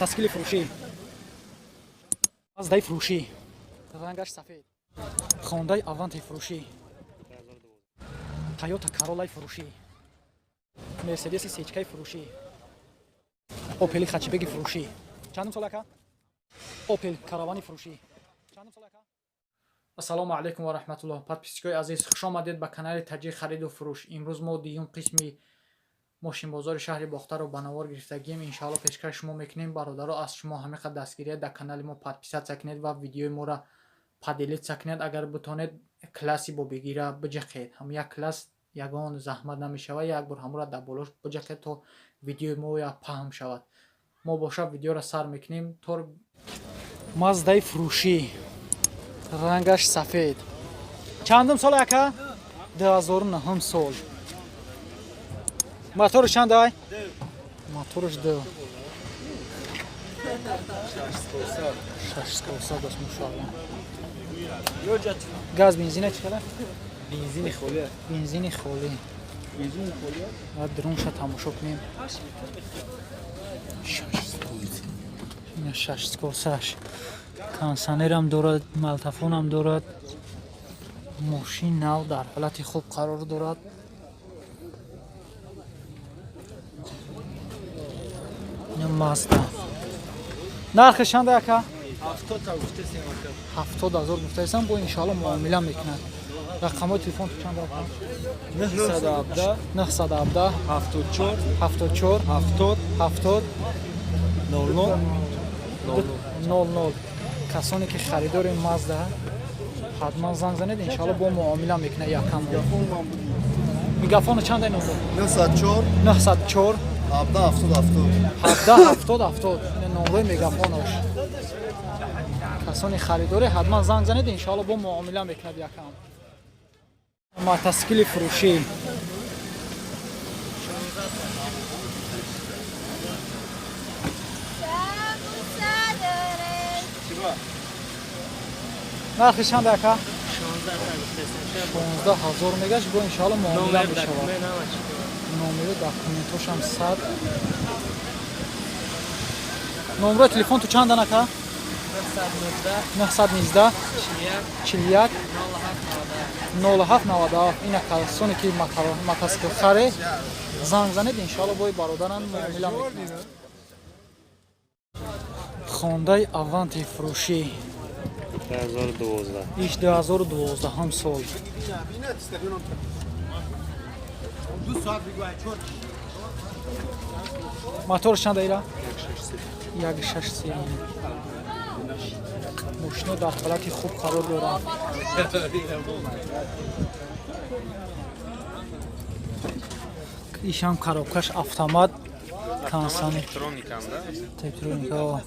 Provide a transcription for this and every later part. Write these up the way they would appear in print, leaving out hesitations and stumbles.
Мотоцикли фурӯшӣ, Маздаи фурӯшӣ, рангаш сафед, Хондаи Аванти фурӯшӣ, Тойота Короллаи фурӯшӣ, Мерседеси сечкаи фурӯшӣ, Опели хэтчбеки фурӯшӣ. Чандум сол, ака? Опел Каравани фурӯшӣ. Чандум сол, ака? Ассалому алайкум ва раҳматуллоҳ, подписчикои азиз, хушомадед ба канали Таҷик хариду фурӯш. Имрӯз мо дуюм қисми мошинбозори шаҳри Бохтарро ба навор гирифтагием, иншоалло пешкаши шумо мекунем. Бародаро, аз шумо ҳамин қадр дастгирия: дар канали мо подписаться кунед ва видеои моро поделиться кунед. Агар битонед, класси бобигира биҷақед, ҳам як класс ягон заҳмат намешавад, як бор ҳамора дар болош биҷақед, то видеои мо я паҳм шавад. Мо боша видеоро сар мекунем. Тор Маздаи фурӯшӣ, рангаш сафед. Чандум сол, ака? 2009 сол. Моторш чандай? Моторш ду шашкосад аст, мошоалло. Газ, бензина чӣ қадар? Бензини холӣ. Бензини холӣ. Ва дронша тамошо кунем. Ина шашскосаш, кондиционерам дорад, магнитофонам дорад. Мошин нав, дар ҳолати хуб қарор дорад. Ина Мазда. Нархи чанда, ака? 70 000 гуфтаистам, бо иншоалло муомила мекунад. Рақамҳои телефон чанд, ака? 917. 917. 74. 74. 70. 70. 00. 00. Касоне ки харидори Мазда, ҳатман занг занед, иншоалло бо муомила мекунад якам. Мегафоно чанда номер? 904. 904. 17 70 70. 17 70 70, номрои мегафонош. Касони харидоре, ҳатман занг занед, иншоалло бо муомила мекунад якам. Мотоцикли фурӯшӣ. Нархи чанд, ака? 16 000 мегашт, бо иншоалло муомила мешавад. Номеру документошам сад. Номрои телефон ту чандан, ака? 919 41 07 97. Ина касоне ки мотоцикл харе, занг занед, иншоалло бои бародаран муомила мекунад. Хондаи Аванти фурӯшӣ. 2012. Иш 2012 сол. Моторш чанда ира? Як шаш се. Мошино дар ҳолати хуб қарор доранд. Ишам коробкаш автомат, кондиционер. Типтроника,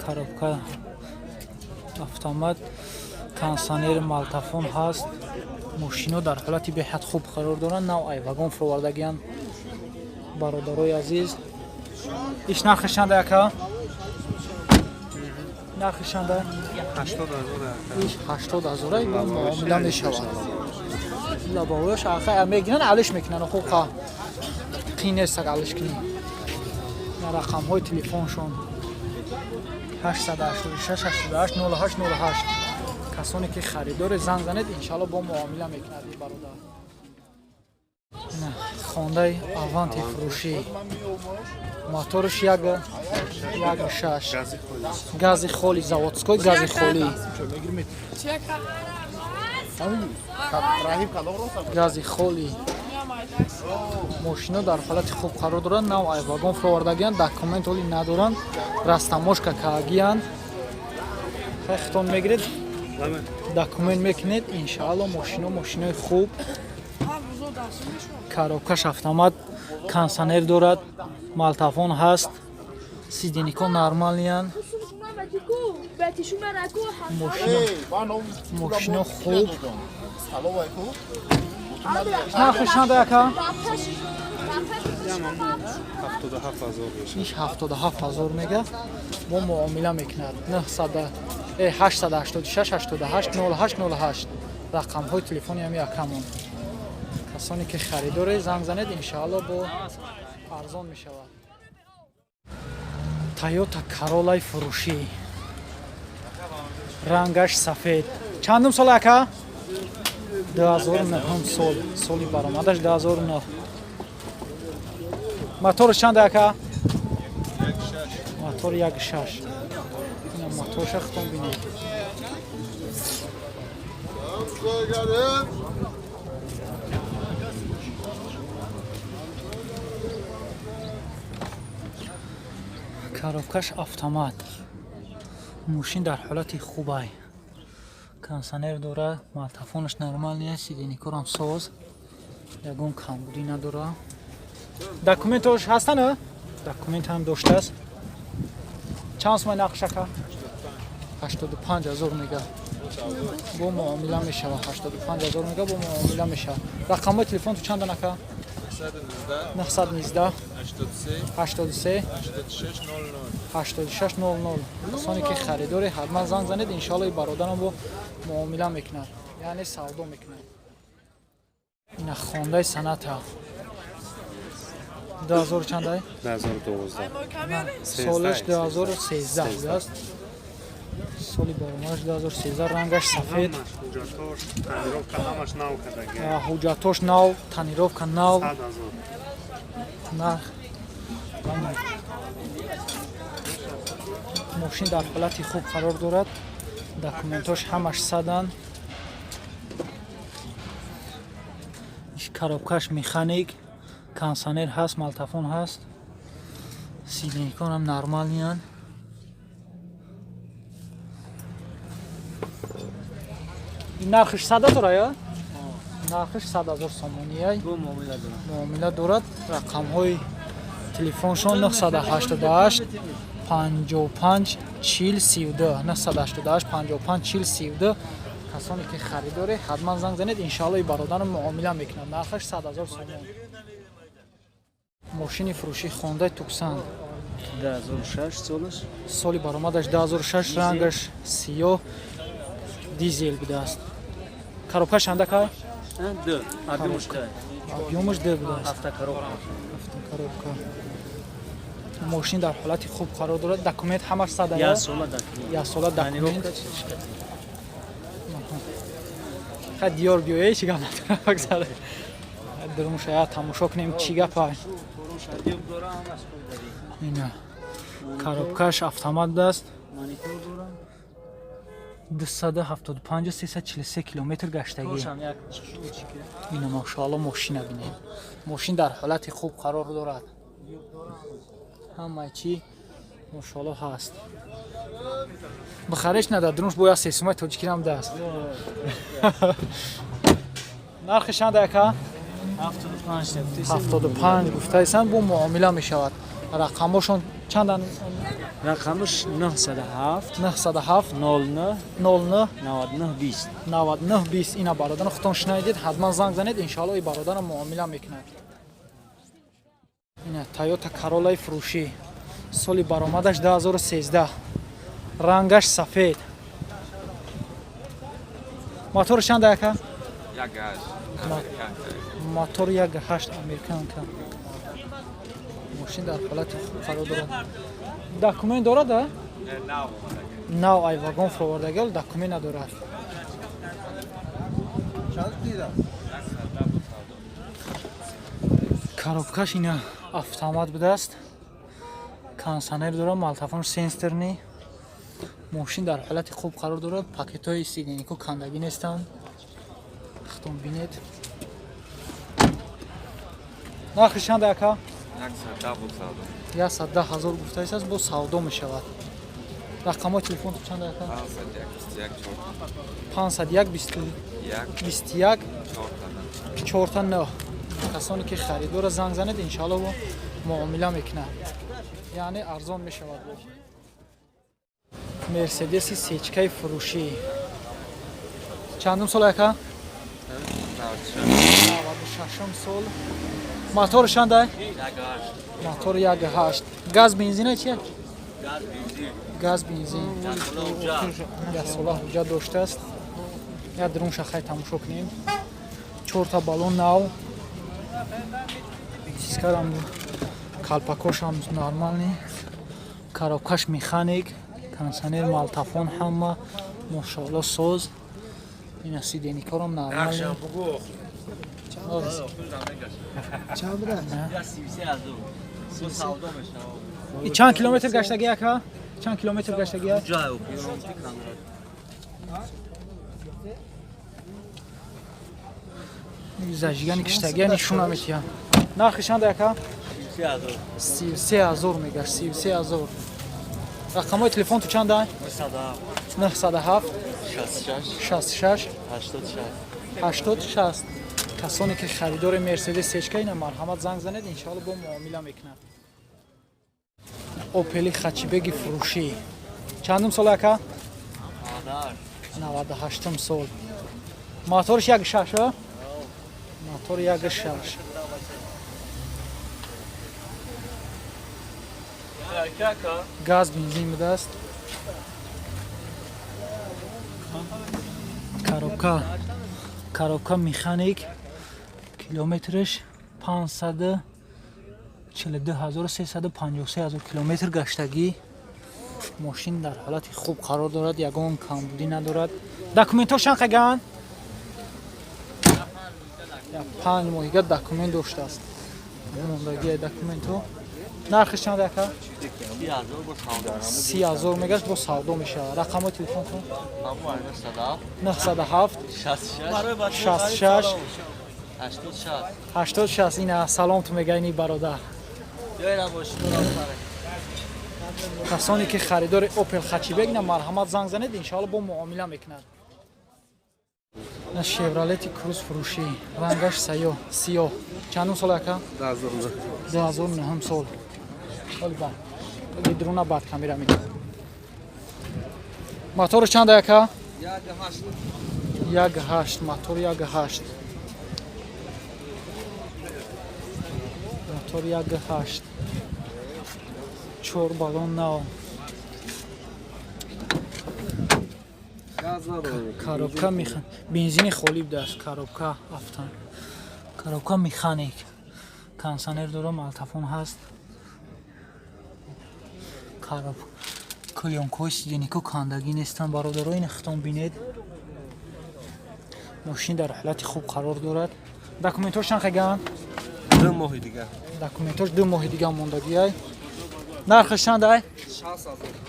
коробка автомат, кондиционер, магнитофон ҳаст. Мошино дар ҳолати беҳад хуб қарор доранд, нав ай вагон фуровардагиянд, бародарои азиз. Иш нархи чанда, ака? Нархи чанда? Иш 80 000, бо муомила мешавад. Лобовояш аха мегиранд, алиш мекунанд, хуб қин нест алиш кунӣ. Рақамҳои телефоншон 886 88 08 08. Касоне ки харидоре, занг занед, иншоалло бо муомила мекунад ин бародар. Хондаи Аванти фурӯшӣ, моторш як як шаш, гази холи, заводской, гази холӣ, гази холӣ. Мошино дар ҳолати хуб қарор доранд, нав ай вагон фуровардагиянд, документ оли надоранд, растаможка каагиянд. Хехтон мегиред, документ мекунед, иншоалло. Мошино мошинои хуб, коробкаш автомат, кондиционер дорад, магнитофон ҳаст, сиденьяко нормалиянд. Мошино хуб. Нархи чанда, ака? Иш 77 000 мега, бо муомила мекунад. 886 88 08 08 рақамҳои телефони ҳами акамон. Касоне ки харидоре, занг занед, иншоалло бо арзон мешавад. Тойота Короллаи фурӯшӣ, рангаш сафед. Чандум сол, ака? 2009 сол, соли баромадаш 2009. Моторш чанд, ака? Мотор 1,6. Ина моторша худтон бинед. Коробкаш автомат. Мошин дар ҳолати хубай, кондиционер дорад, магнитофонаш нормальный, сиденьякорам соз, ягон камбудӣ надорад. Документош ҳастан, документ ҳам доштааст. Чанд сумай нархш, ака? 85 000 мега, бо муомила мешавад. 85 000 мега, бо муомила мешавад. Рақамҳои телефонту чандан, ака? 919 83 86 00. Касоне ки харидоре, ҳатман занг занед, иншоалло и бародарам бо муомила мекунад, яъне савдо мекунад. Ина Хондай Соната, 2000 чандай? 2012. Солаш 2013 будааст, соли баромадаш 2013, рангаш сафед. Ҳамаш ҳуҷҷатош, тонировка, ҳамаш нав кардаги. Ҳуҷҷатош нав, тонировка нав. 100 000. Нарх. Мошин дар ҳолати хуб қарор дорад, документош ҳамаш саданд. Коробкаш механик, кондиционер ҳаст, магнитофон ҳаст, сиденьяконам нормальныянд. Нархиш 100 000 ая, нархиш 100 000 сомонияй, муомила дорад. Рақамҳои телефоншон 988 55 40 32, 988 55 40 32. Касоне ки харидоре, ҳатман занг занед, иншоалло и бародарам муомила мекунад. Нархаш 100 000 сомон. Мошини фурӯшӣ Хондай Туксан. 2006 солаш. Соли баромадаш 2006, рангаш сиёҳ, дизел будааст. Коробкаш чандакай? Д объёмаш. Объёмаш д будааст. Автокоробка. Автокоробка. Мошин дар ҳолати хуб қарор дорад, документ ҳамаш сада. Як сола документ. Як сола документ. Хай, диёр биёе, чӣ гап надорад. Дурмуша я тамошо кунем, чӣ гапа. Ина коробкаш автомат будааст. 275 343 километр гаштагӣ. Ина, машоалло, мошина бинед, мошин дар ҳолати хуб қарор дорад, ҳамаи чӣ машоалло ҳаст. Бихареш надад, дурмуш бояд сесумаи тоҷикирам даст. Нархи чанда, яка? 75 гуфтаисан, бо муомила мешавад. Рақамҳошон чандан? Рақамаш 907 907 09 09 99 20. 99 20. Ина бародарон, худтон шунавидед, ҳатман занг занед, иншоалло и бародарам муомила мекунад. Ина Тойота Короллаи фурӯшӣ, соли баромадаш 2013, рангаш сафед. Мотори чанда, яка? Мотор 1,8, американка. Мошин дар ҳолати хуб қарор дорад. Документ дорад, а? Нав ай вагон фуровардагиал, документ надорад. Коробкаш ина автомат будааст, кондиционер дорад, магнитофон сенсорный. Мошин дар ҳолати хуб қарор дорад, пакетҳои сиденьяко кандагӣ нестанд, худтон бинед. Нархи чанда, ака? 110 000 гуфтааст, бо савдо мешавад. Рақамҳои телефонтон чанд, ака? 501 21 4 9. Касоне ки харидора, занг занед, иншоалло муомила мекунад, яъне арзон мешавад. Мерседеси сечкаи фурӯшӣ, чандум сол, ака? 96-ум сол. Мотори чандай? Мотор 1,8, газ бензина чи? Газ бензин. Яксола ҳуҷҷат доштааст. Як дурунша хай тамошо кунем. Чорта баллон нав, дискарам, калпакошам нормальный. Коробкаш механик, кондиционер, магнитофон, ҳама мошоалло соз. Ина сиденьякорам нормально. Чанд километр гаштаги, ака? Чанд километр гаштаги? Зажигани киштагия нишона метиҳам. Нархи чанд, ака? 33 000 мегашт, 33 000. Рақамҳои телефон ту чанда? 907 66 80 60. Касоне ки харидори Мерседес сечка, ина марҳамат, занг занед, иншоалло бо муомила мекунад. Опели хатчбеки фурӯшӣ. Чандум сол, ака? 98-ум сол. Моторш 1,6, мотор 1,6. Газ, бензин будааст. Коробка механик. Километрш 542 353 ҳазор километр гаштагӣ. Мошин дар ҳолати хуб қарор дорад, ягон камбудӣ надорад. Документҳо чанд қаган? 5 моҳига документ доштааст, мондагии документҳо. Нархиш чанд, ака? 30 000 мегашт, бо савдо мешавад. Рақамҳои телефонтон? 907 66 80 60. Ина салом ту мега ини бародар. Касоне ки харидори Опел хатчбек, ина марҳамат, занг занед, иншоалло бо муомила мекунад. На Шевролети Круз фурӯшӣ, рангаш саё сиёҳ. Чандум сол, ака? 2009 сол. Ҳоли баъд камера мед. Моторш чанд, ака? 1,8 мотор, 1,8 мотор, 1,8. Чор баллон нав. Коробка механ, бензини холӣ будааст. Коробка афтан, коробка механик, кондиционер дора, магнитофон ҳаст. Короб клеёнкаҳои сиденьяко кандагӣ нестанд, бародаро, ин хитон бинед. Мошин дар ҳолати хуб қарор дорад. Документҳош чанд қаган? 2 моҳи дигар. Документҳош 2 моҳи дигар мондагиай. Нархаш чанд ай?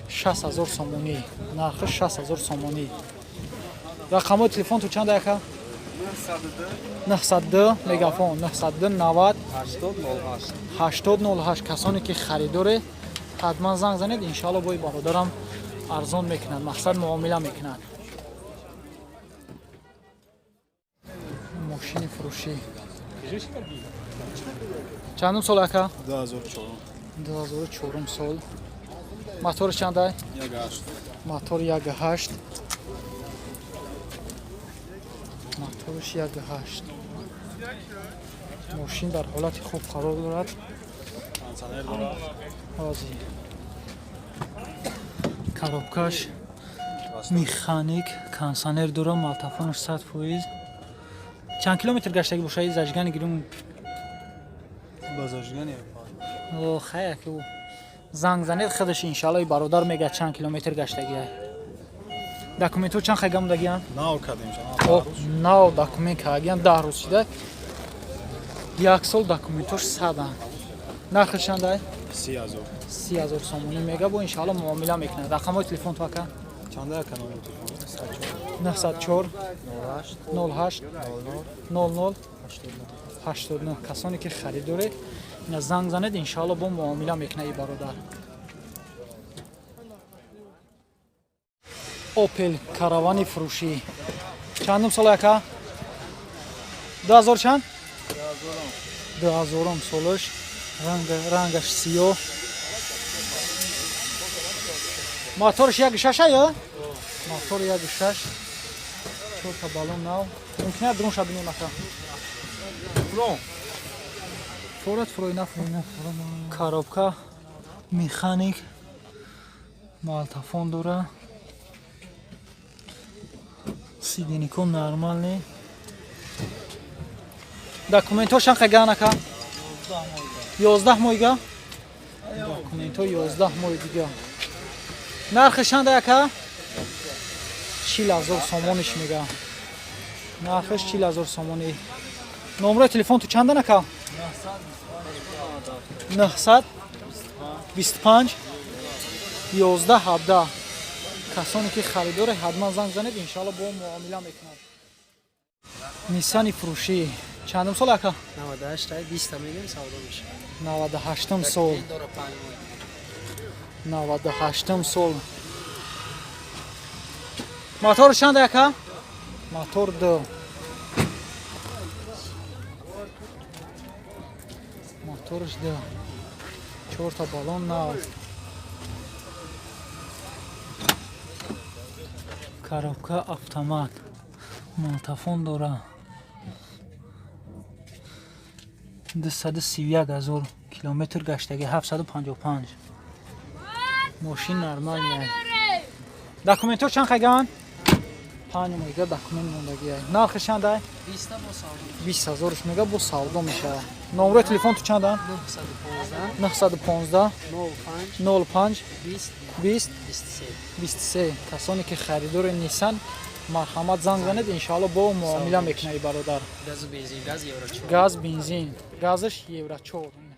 60 000 сомонӣ. Нархаш 60 000 сомонӣ. Рақамҳои телефон ту чанд, ака? 902, мегафон, 902 90 80 08. Касоне ки харидоре, ҳатман занг занед, иншоалло бои бародарам арзон мекунад, мақсад муомила мекунад. Мошини фурӯшӣ. Чандум сол, ака? 2004. 2004 сол. Мотори чандай? 1,8. Мотор 1,8, моторш 1,8. Мошин дар ҳолати хуб қарор дорад. Кондиционер дорад. Ҳозир коробкаш механик, кондиционер дора, магнитофонаш 100%. Чанд километр гаштагӣ бошад? Зажигани гирум. Ба зажигани. О, хая ки занг занед худаш, иншалло, бародар мега чанд километр гаштагиай. Документҳо чанд хайга мондагиянд? Нав кардем. О, нав документ кардагиянд, 10 рӯз шида. Як сол документош саданд. Нархаш чандай? 30 000. 30 000 сомонӣ мега, бо иншалло муомила мекунад. Рақамҳои телефон ту, ака? Чанда, ака, номер телефон? 904 08 00 89. Касоне ки харидоре, ина занг занед, иншалло бо муомила мекунад и бародар. Опел Каравани фурӯшӣ. Чандум сол, ака? 2000 чанд? 2000-ум солаш. Рангаш сиёҳ. Моторш 1,6 ая, мотор 1,6. Чорта баллон нав. Мумкин дронша бинем, ака? Форат фурой нафурой. Коробка механик, магнитофон дора, сиденьяко нормальный. Документҳо чанд қаган, ака? 11 моҳига. Документҳо 11 моҳи дига. Нархи чанда, яка? 40 000 сомониш мега. Нархиш 40 000 сомонӣ. Номрои телефон ту чанда, нака? 925 11 17. Касоне ки харидоре, ҳатман занг занед, иншалло бо муомила мекунад. Ниссани фурӯшӣ. Чандум сол, ака? 98, 20 мегем, савдо мешавад. 98 сол. Дора 5 моҳ. 98 сол. Мотор чанда, яка? Мотор ду. Моторш ду. Чорта баллон нав. Коробка автомат. Малтафон дора. 231 ҳазор километр гаштагӣ, 755. Мошин нормальная. Документҳо чанд қайган? 5 моҳига документ мондагия. Нархи чандай? 20 бо савдо. 20 ҳазорш мега, бо савдо мешавад. Номрои телефон ту чандан? 915 915 05 05 20 20 23. 23. Касоне ки харидори Ниссан, марҳамат, занг занед, иншоалло бо муомила мекунад и бародар. Газу бензин, газ евро 4. Газ, бензин, газаш евро 4.